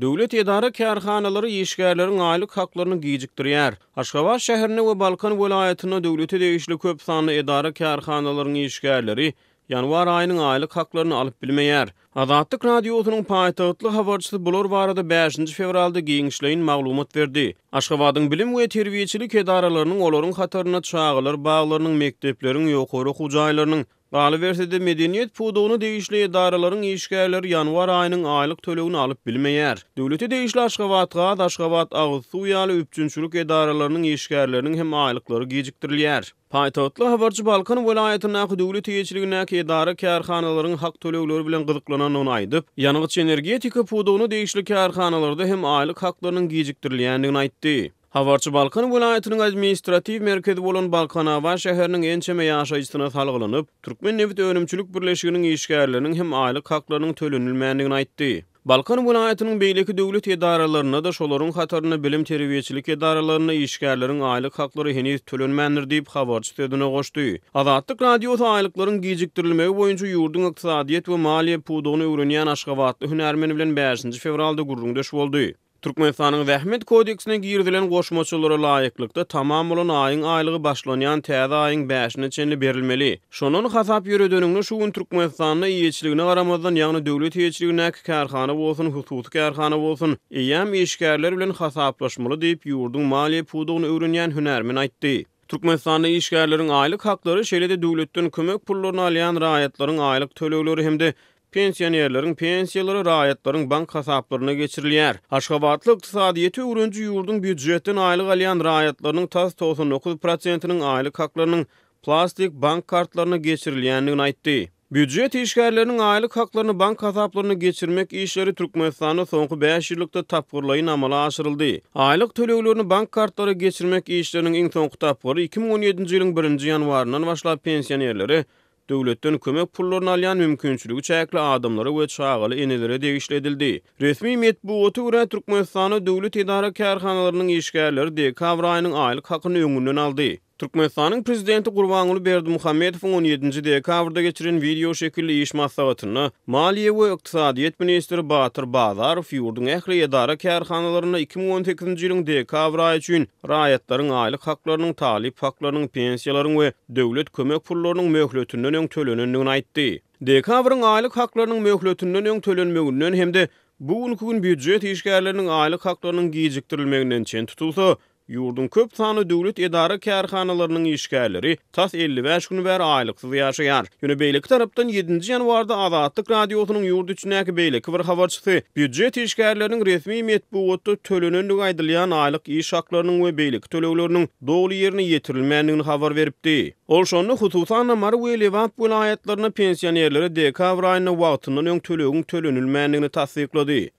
Döwlet edara-kärhanalary işgärleriň aýlyk haklaryny gijikdirýär. Aşgabat şäherinde we Balkan welaýatynda döwlete degişli köp sanly edara-kärhanalaryň işgärleri ýanwar aýynyň aýlyk haklaryny alyp bilmeýär. Azatlyk Radiosynyň paýtagtly habarçysy bular barada bäşinji fewralda giňişleýin maglumat berdi. Aşgabadyň bilim we terbiýeçilik edaralarynyň, olaryň hatarynda çagalar baglarynyň, mekdepleriň, ýokary okuw jaýlarynyň, Galyberse-de, medeniýet pudagyna degişli edaralaryň işgärleri ýanwar aýynyň aýlyk tölegini alyp bilmeýär. Döwlete degişli Aşgabatgaz, Aşgabat agyz suw ýaly üpjünçilik edaralarynyň işgärleriniň hem aýlyklary gijikdirilýär. Paýtagtly habarçy Balkan welaýatyndaky döwlet eýeçiligindäki edara-kärhanalaryň hak tölegleri bilen gyzyklanandygyny aýdyp, ýangyç-energetika pudagyna degişli kärhanalarda hem aýlyk haklarynyň gijikdirilýändigini aýtdy. Habarçy Balkan welaýatynyň administratiw merkezi bolan Balkanabat şäheriniň ençeme ýaşaýjysyna salgylanyp, Türkmennebit önümçilik birleşiginiň işgärleriniň hem aýlyk haklarynyň tölenilmändigini aýtdy. Balkan welaýatynyň beýleki döwlet edaralarynda-da, şolaryň hatarynda bilim-terbiýeçilik edaralarynda işgärleriň aýlyk haklary heniz tölenmändir diýip, habarçy sözüne goşdy. Azatlyk Radiosy aýlyklaryň gijikdirilmegi boýunça ýurduň ykdysadyýet we maliýe pudagyny öwrenýän aşgabatly hünärmen bilen bäşinji fewralda gürrüňdeş boldy. Türkmenistanyň Zähmet kodeksine girizilen goşmaçalara laýyklykda, tamam bolan aýyň aýlygy başlanýan täze aýyň bäşine çenli berilmeli. Şondan hasap ýöredeniňde, şu gün Türkmenistanda eýeçiligine garamazdan, ýagny döwlet eýeçiligindäki kärhana bolsun, hususy kärhana bolsun, eýýäm işgärler bilen hasaplaşmaly diýip, ýurduň maliýe pudagyny öwrenýän hünärmen aýtdy. Türkmenistanda işgärleriň aýlyk haklary, şeýle-de döwletden kömek pullaryny alýan raýatlaryň aýlyk tölegleri hem-de Pensionerleriň pensiýalary raýatlaryň bank hasaplaryna geçirilýär. Aşgabatly ykdysadyýeti öwreniji ýurduň býujetden aýlyk alýan raýatlarynyň tas 99 prosentiniň aýlyk haklarynyň plastik bank kartlaryna geçirilýändigini aýtdy. Býujet işgärleriniň aýlyk haklaryny bank hasaplaryna geçirmek işleri Türkmenistanda soňky bäş ýyllykda tapgyrlaýyn amala aşyryldy. Aýlyk töleglerini bank kartlara geçirmek işleriniň iň soňky tapgyry 2017-nji ýylyň birinji ýanwaryndan başlap pensionerlere Döwletden kömek pullaryny alýan mümkinçiligi çäkli adamlara we çagaly enelere degişli edildi. Resmi metbugata görä, Türkmenistanda döwlet edara-kärhanalarynyň işgärleri dekabr aýynyň aýlyk hakyny öňünden aldy. Türkmenistanyň Prezidenti Gurbanguly Berdimuhamedowyň on ýedinji dekabrda geçiren wideo şekilli iş maslahatynda maliýe we ykdysadyýet ministri Batyr Bazarow ýurduň ähli edara-kärhanalarynda 2018-nji ýylyň dekabr aýy üçin raýatlaryň aýlyk haklarynyň, talyp haklarynyň, pensiýalaryň we döwlet kömek pullarynyň möhletinden öň tölenendigini aýtdy. Dekabryň aýlyk haklarynyň möhletinden öň tölenmeginden hem-de bu günki gün býujet işgärleriniň aýlyk haklarynyň gijikdirilmeginden çen tutulsa, ýurduň köp sanly döwlet edara-kärhanalarynyň işgärleri tas 55 gün bäri aýlyksyz ýaşaýar. Ýöne beýleki tarapdan, ýedinji ýanwarda Azatlyk Radiosynyň ýurt içindäki beýleki bir habarçysy býujet işgärleriniň resmi metbugatda tölenendigi aýdylýan aýlyk iş haklarynyň we beýleki tölegleriniň doly ýerine ýetirilmändigini habar beripdi. Ol şonda, hususan-da, Mary we Lebap welaýatlarynda pensionerlere dekabr aýynda wagtyndan öň tölegiň tölenilmändigini tassyklady.